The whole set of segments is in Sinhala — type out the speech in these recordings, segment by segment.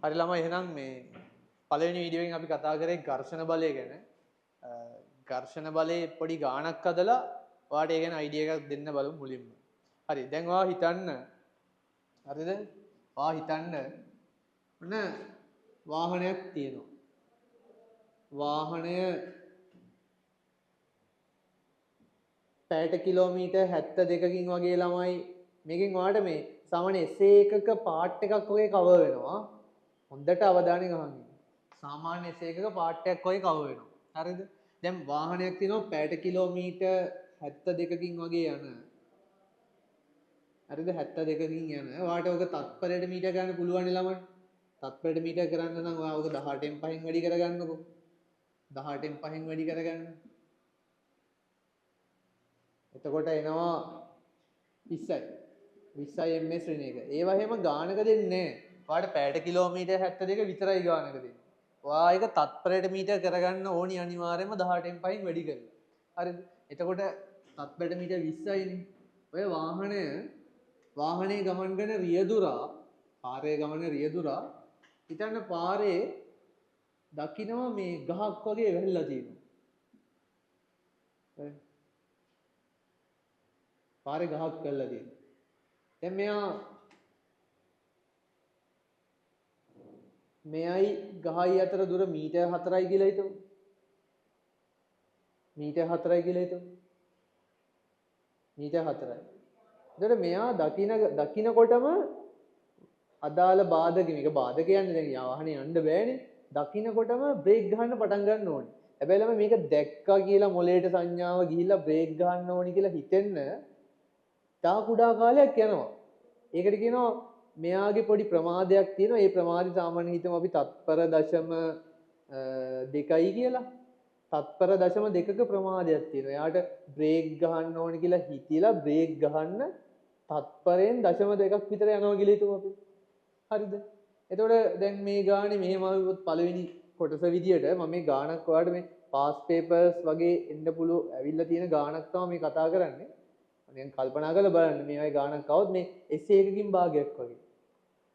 හරි ළමයි, එහෙනම් මේ පළවෙනි වීඩියෝ එකෙන් අපි කතා කරේ ඝර්ෂණ බලය ගැන. ඝර්ෂණ බලයේ පොඩි ගාණක් හදලා ඔයාට ඒ ගැන අයිඩියා එකක් දෙන්න බලමු මුලින්ම. හරි, දැන් ඔයා හිතන්න. හරිද? ඔයා හිතන්න ඔන්න වාහනයක් තියෙනවා. වාහනය පැයට කිලෝමීටර් 72කින් වගේ ළමයි. මේකෙන් ඔයාට මේ සාමාන්‍ය එසේ එකක පාර්ට් එකක් වගේ කවර් වෙනවා. හොඳට අවධානයෙන් අහන්න. සාමාන්‍ය එසේ එකක පාර්ට් එකක් වගේ කවර් වෙනවා. හරිද? දැන් වාහනයක් තියෙනවා පැයට කිලෝමීටර් 72කින් වගේ යන. හරිද? 72කින් යන. ඔයාට ඔක තත්පරයට මීටර ගන්න පුළුවන් නේ ළමයි. තත්පරයට මීටර කරන්න නම් ඔයා ඔක 18න් 5න් වැඩි කරගන්නකෝ. 18න් 5න් වැඩි කරගන්න. එතකොට එනවා 20යි. 20යි MS ඍණ එක. ඒවා එහෙම ගානක දෙන්නේ නෑ. ඔයාට පැයට කිලෝමීටර් 72 විතරයි ගානක දෙන්නේ. ඔයා ඒක තත්පරයට මීටර කරගන්න ඕනි අනිවාර්යයෙන්ම 18න් 5න් වැඩි කරලා. හරිද? එතකොට තත්පරයට මීටර 20යිනේ. ඔය වාහනේ ගමන් කරන රියදුරා, පාරේ ගමන රියදුරා හිතන්න පාරේ දකින්නවා මේ ගහක් වගේ වැහිලා තියෙනවා. හරි. පාරේ ගහක් වැහිලා තියෙනවා. දැන් මෙයයි ගහයි අතර දුර මීටර් 4යි කියලා හිතමු. මීටර් 4යි කියලා හිතමු. මීටර් 4යි. එතකොට මෙයා දකිනකොටම අදාළ බාධක, මේක බාධක කියන්නේ දැන් වාහනේ යන්න බෑනේ. දකිනකොටම බ්‍රේක් ගහන්න පටන් ගන්න ඕනේ. හැබැයි ළමයි මේක දැක්කා කියලා මොලේට සංඥාව ගිහිල්ලා බ්‍රේක් ගහන්න ඕනි කියලා හිතෙන්න තා කුඩා කාලයක් යනවා. ඒකට කියනවා මෙයාගේ පොඩි ප්‍රමාදයක් තියෙනවා. ඒ ප්‍රමාදي සාමාන්‍ය හිතමු අපි තත්පර දශම දෙකයි කියලා. තත්පර දශම දෙකක ප්‍රමාදයක් තියෙනවා. එයාට බ්‍රේක් ගහන්න ඕනි කියලා හිතිලා බ්‍රේක් ගහන්න තත්පරයෙන් දශම දෙකක් විතර යනවා කියලා හිතමු අපි. හරිද? එතකොට දැන් මේ ගානේ මෙහෙම ආවොත් පළවෙනි කොටස විදියට මම මේ ගානක් ඔයාලට මේ පාස් පේපර්ස් වගේ එන්න පුළු ඇවිල්ලා තියෙන ගානක් තමයි මේ කතා කරන්නේ. නිකන් කල්පනා කරලා බලන්න මේ වගේ ගානක් ආවොත් මේ එසේ එකකින් භාගයක් වගේ.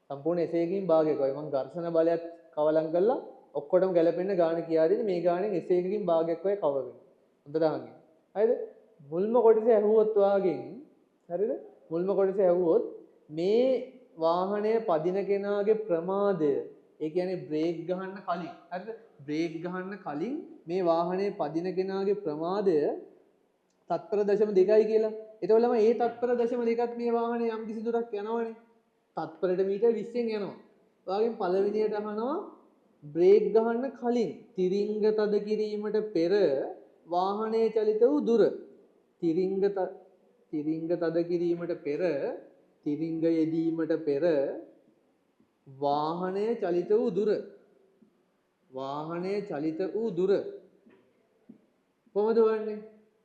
සම්පූර්ණ එසේ එකකින් භාගයක් වගේ. මං ඝර්ෂණ බලයත් කවලම් කරලා ඔක්කොටම ගැලපෙන්න ගාන කියා දෙන්නේ. මේ ගානෙන් එසේ එකකින් භාගයක් වගේ කවර් වෙනවා. හොඳට අහන්න. හරිද? මුල්ම කොටස ඇහුවොත් වාගෙන්, හරිද? මුල්ම කොටස ඇහුවොත් මේ වාහනය පදින කෙනාගේ ප්‍රමාදය, ඒ කියන්නේ බ්‍රේක් ගහන්න කලින්, හරිද? බ්‍රේක් ගහන්න කලින් මේ වාහනය පදින කෙනාගේ ප්‍රමාදය තත්පර දශම දෙකයි කියලා. එතකොට ළමයි ඒ තත්පර දශම දෙකත් මේ වාහනේ යම් කිසි දුරක් යනවනේ. තත්පරයට මීටර 20න් යනවා. ඔයාගෙන් පළවෙනියට අහනවා බ්‍රේක් ගහන්න කලින් තිරිංග තද කිරීමට පෙර වාහනයේ චලිත වූ දුර. තිරිංග තද කිරීමට පෙර, තිරිංග යෙදීමට පෙර වාහනය චලිත වූ දුර. වාහනය චලිත වූ දුර කොහොමද හොයන්නේ?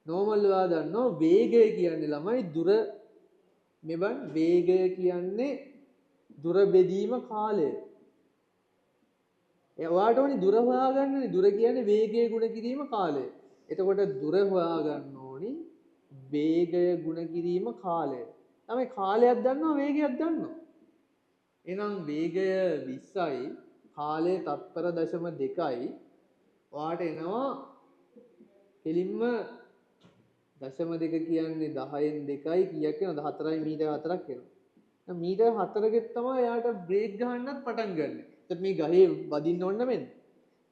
නෝමල් ඔයා දන්නවා වේගය කියන්නේ ළමයි දුර, මෙබන් වේගය කියන්නේ දුර බෙදීම කාලය. ඔයාට ඕනි දුර හොයාගන්නනේ. දුර කියන්නේ වේගය ගුණ කිරීම කාලය. එතකොට දුර හොයාගන්න ඕනි වේගය ගුණ කිරීම කාලය. තමයි කාලයක් දන්නවා වේගයක් දන්නවා. එහෙනම් වේගය 20යි කාලය තත්පර දශම දෙකයි. ඔයාට එනවා කෙලින්ම දශම දෙක කියන්නේ 10න් දෙකයි කීයක් වෙනවද? 4යි මීටර 4ක් වෙනවා. දැන් මීටර 4කෙත් තමයි එයාට බ්‍රේක් ගහන්නත් පටන් ගන්න. එතකොට මේ ගහේ වදින්න ඕන නෙමෙයි.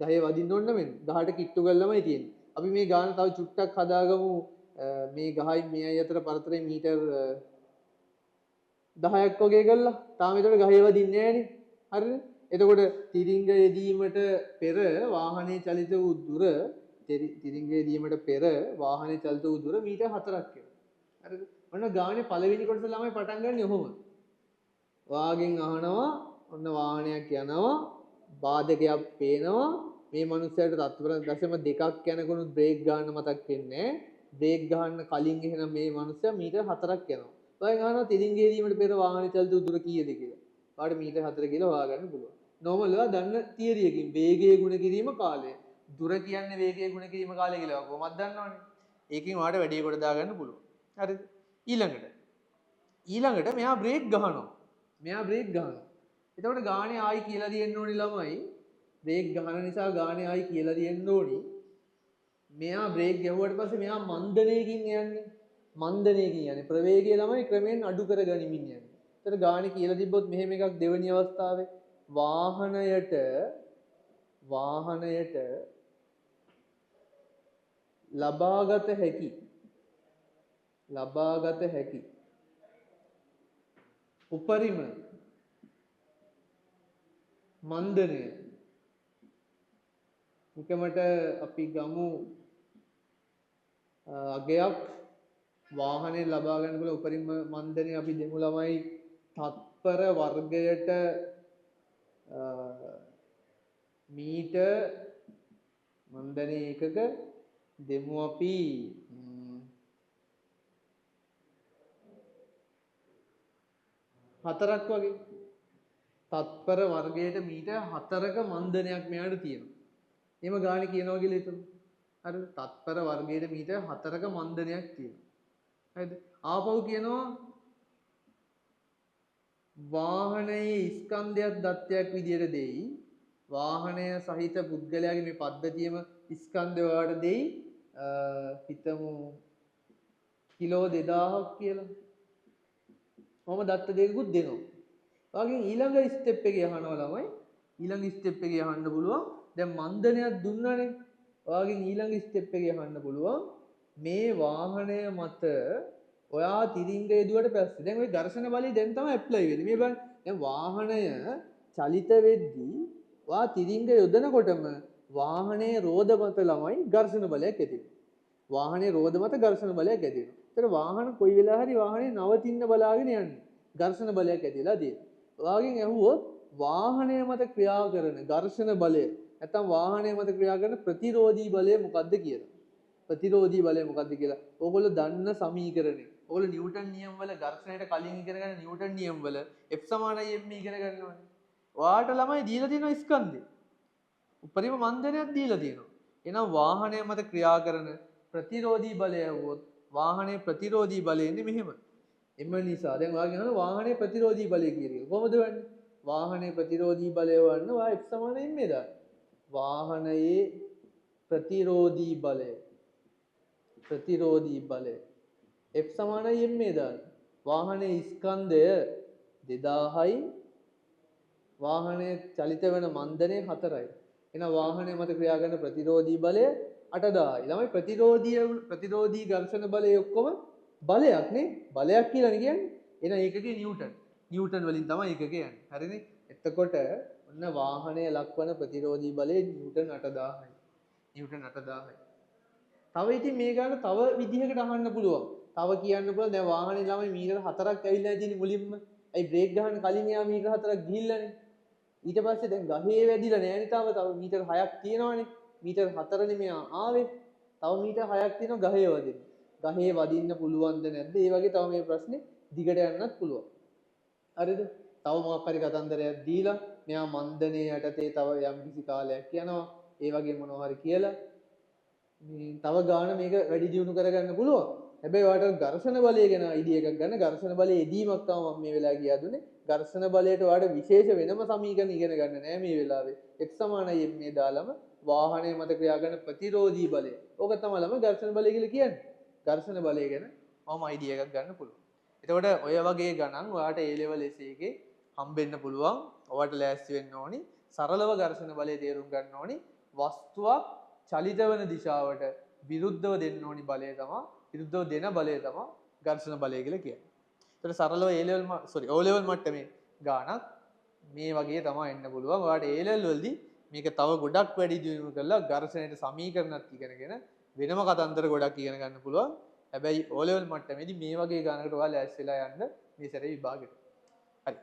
ගහේ වදින්න ඕන නෙමෙයි. ගහට කිට්ටු කරලමයි තියෙන්නේ. අපි මේ ගාන තව චුට්ටක් හදාගමු. මේ ගහයි මේ අය අතර පරතරය මීටර් 10ක් වගේ කරලා. තාම එතකොට ගහේ වදින්නේ නෑනේ. හරිද? එතකොට තිරිංග යෙදීමට පෙර වාහනේ චලිත වූ දුර, තිරිංග යෙදීමට පෙර වාහනේ චලිත වූ දුර මීටර් 4ක් වෙනවා. හරිද? ඔන්න ගානේ පළවෙනි කොටස ළමයි පටන් ගන්න ඔහොම. වාගෙන් අහනවා ඔන්න වාහනයක් යනවා, බාධකයක් පේනවා, මේ මනුස්සයාට තත්පර දශම දෙකක් යනකොනුත් බ්‍රේක් ගන්න මතක් වෙන්නේ නෑ. බ්‍රේක් ගහන්න කලින් එහෙනම් මේ මනුස්සයා මීටර් 4ක් යනවා. ඔයගෙන් අහනවා තිරිංග යෙදීමට පෙර වාහනේ චලිත වූ දුර කීයද කියලා. ඔයාලට මීටර් 4 කියලා හොයාගන්න පුළුවන්. නෝමල් ඔයා දන්න තියරි එකකින් වේගය ගුණ කිරීම කාලය. දුර කියන්නේ වේගය ගුණ කිරීම කාලය කියලා ඔයා කොහොමද දන්නවනේ. ඒකෙන් ඔයාලට වැඩි කොට දාගන්න පුළුවන්. හරිද? ඊළඟට මෙයා බ්‍රේක් ගහනවා. මෙයා බ්‍රේක් ගහනවා. එතකොට ගානේ ආයි කියලා දෙන්න ඕනි ළමයි. බ්‍රේක් ගහන නිසා ගානේ ආයි කියලා දෙන්න ඕනි. මෙයා බ්‍රේක් ගැහුවට පස්සේ මෙයා මන්දනයකින් යන්නේ. මන්දනයකින් යන්නේ. ප්‍රවේගය ළමයි ක්‍රමයෙන් අඩු කර ගනිමින් යන්නේ. එතකොට ගානේ කියලා තිබ්බොත් මෙහෙම එකක් දෙවෙනි අවස්ථාවේ වාහනයට ලබාගත හැකි උපරිම මන්දනය නිකමට අපි ගමු අගයක් වාහනය ලබා ගන්න පුළුවන් උපරිම මන්දනය අපි දෙමු ළමයි තත්පර වර්ගයට මීටර් මන්දනය ඒකක දෙමු අපි 4ක් වගේ. තත්පර වර්ගයට මීටර් 4ක මන්දනයක් මෙයාට තියෙනවා. එහෙම ගානේ කියනවා කියලා හිතමු. හරිද? තත්පර වර්ගයට මීටර් 4ක මන්දනයක් තියෙනවා. හරිද? ආපහු කියනවා වාහනයේ ස්කන්ධයක් දත්තයක් විදියට දෙයි. වාහනය සහිත පුද්ගලයාගේ මේ පද්ධතියම ස්කන්ධය ඔයාලට දෙයි. හිතමු කිලෝ 2000ක් කියලා. මම දත්ත දෙකකුත් දෙනවා. ඔයාගෙන් ඊළඟ ස්ටෙප් එකේ අහනවා ළමයි. ඊළඟ ස්ටෙප් එකේ අහන්න පුළුවන්. දැන් මන්දනයක් දුන්නානේ. ඔයාගෙන් ඊළඟ ස්ටෙප් එකේ අහන්න පුළුවන් මේ වාහනය මත ඔයා තිරිංග යෙදුවට පස්සේ දැන් ওই ඝර්ෂණ බලය දැන් තමයි ඇප්ලයි වෙන්නේ. මේ බලන්න දැන් වාහනය චලිත වෙද්දී ඔයා තිරිංග යොදනකොටම වාහනයේ රෝද මත ළමයි ඝර්ෂණ බලයක් ඇති වෙනවා. වාහනයේ රෝද මත ඝර්ෂණ බලයක් ඇති වෙනවා. ඒතර වාහන කොයි වෙලාව හරි වාහනේ නවතින්න බලාගෙන යන්නේ. ඝර්ෂණ බලයක් ඇති වෙලා තියෙනවා. ඔයාගෙන් ඇහුවොත් වාහනය මත ක්‍රියා කරන ඝර්ෂණ බලය නැත්නම් වාහනය මත ක්‍රියා කරන ප්‍රතිරෝධී බලය මොකද්ද කියලා. ප්‍රතිරෝධී බලය මොකද්ද කියලා. ඕගොල්ලෝ දන්න සමීකරණය. ඕගොල්ලෝ නිව්ටන් නියම වල ඝර්ෂණයට කලින් ඉගෙන ගන්න නිව්ටන් නියම වල F සමානයි m ඉගෙන ගන්නවනේ. ඔයාට ළමයි දීලා තියෙනවා ස්කන්ධය. උපරිම මන්දනයක් දීලා තියෙනවා. එහෙනම් වාහනය මත ක්‍රියා කරන ප්‍රතිරෝධී බලය ඇහුවොත් වාහනයේ ප්‍රතිරෝධී බලය එන්නේ මෙහෙම. එම නිසා දැන් ඔයාගෙන් අහන වාහනයේ ප්‍රතිරෝධී බලය කියන එක කොහොමද වෙන්නේ? වාහනයේ ප්‍රතිරෝධී බලය හොයන්න ඔයා F සමාන m දාන්න. වාහනයේ ප්‍රතිරෝධී බලය F සමානයි m දාන්න. වාහනයේ ස්කන්ධය 2000යි වාහනයේ චලිත වෙන මන්දනය 4යි. එහෙනම් වාහනය මත ක්‍රියා කරන ප්‍රතිරෝධී බලය 8000යි. ළමයි ප්‍රතිරෝධී ඝර්ෂණ බලය ඔක්කොම බලයක් නේ. බලයක් කියලානේ කියන්නේ. එහෙනම් ඒකගේ නිව්ටන්. නිව්ටන් වලින් තමයි ඒකගේ යන්නේ. හරිනේ? එතකොට ඔන්න වාහනය ලක්වන ප්‍රතිරෝධී බලය නිව්ටන් 8000යි. නිව්ටන් 8000යි. තව ඉතින් මේ ගාන තව විදිහකට අහන්න පුළුවන්. තව කියන්න පුළුවන් දැන් වාහනේ ළමයි මීටර 4ක් ඇවිල්ලා තියෙන්නේ මුලින්ම. ඇයි බ්‍රේක් ගහන්න කලින් එයා මීටර 4ක් ගිහිල්ලානේ. ඊට පස්සේ දැන් ගහේ වැදිලා නෑනේ තාම. තව මීටර 6ක් තියෙනවනේ. මීටර 4නේ මෙයා ආවේ. තව මීටර 6ක් තියෙනවා ගහේ වදින්න. ගහේ වදින්න පුළුවන්ද නැද්ද? ඒ වගේ තව මේ ප්‍රශ්නේ දිගට යන්නත් පුළුවන්. හරිද? තව මොකක් හරි කතන්දරයක් දීලා මෙයා මන්දනයේ යටතේ තව යම් කිසි කාලයක් යනවා. ඒ වගේ මොනවා හරි කියලා මේ තව ගාන මේක වැඩි දියුණු කරගන්න පුළුවන්. හැබැයි ඔයාලට ඝර්ෂණ බලය ගැන අයිඩියා එකක් ගන්න. ඝර්ෂණ බලයේ යෙදීමක් තමයි මම මේ වෙලාවේ කියා දුන්නේ. ඝර්ෂණ බලයට ඔයාලට විශේෂ වෙනම සමීකරණ ඉගෙන ගන්න නෑ මේ වෙලාවේ. F සමානයි m දාලම වාහනය මත ක්‍රියා කරන ප්‍රතිරෝධී බලය. ඕක තමයි ළමයි ඝර්ෂණ බලය කියලා කියන්නේ. ඝර්ෂණ බලය ගැන මම අයිඩියා එකක් ගන්න පුළුවන්. එතකොට ඔය වගේ ගණන් ඔයාලට A level essay එකේ හම්බෙන්න පුළුවන්. ඔයාලට ලෑස්ති වෙන්න ඕනි. සරලව ඝර්ෂණ බලය තේරුම් ගන්න ඕනි. වස්තුවක් චලිත වෙන දිශාවට විරුද්ධව දෙන්න ඕනි බලය තමයි, විරුද්ධව දෙන බලය තමයි ඝර්ෂණ බලය කියලා කියන්නේ. එතකොට සරලව A level sorry O level මට්ටමේ ගාණක් මේ වගේ තමයි එන්න පුළුවන්. ඔයාලට A level වලදී මේක තව ගොඩක් වැඩි දියුණු කරලා ඝර්ෂණයට සමීකරණත් ඉගෙනගෙන වෙනම කතන්දර ගොඩක් ඉගෙන ගන්න පුළුවන්. හැබැයි O level මට්ටමේදී මේ වගේ ගානකට ඔයාලා ලෑස්ති වෙලා යන්න මේ සැරේ විභාගෙට. හරි.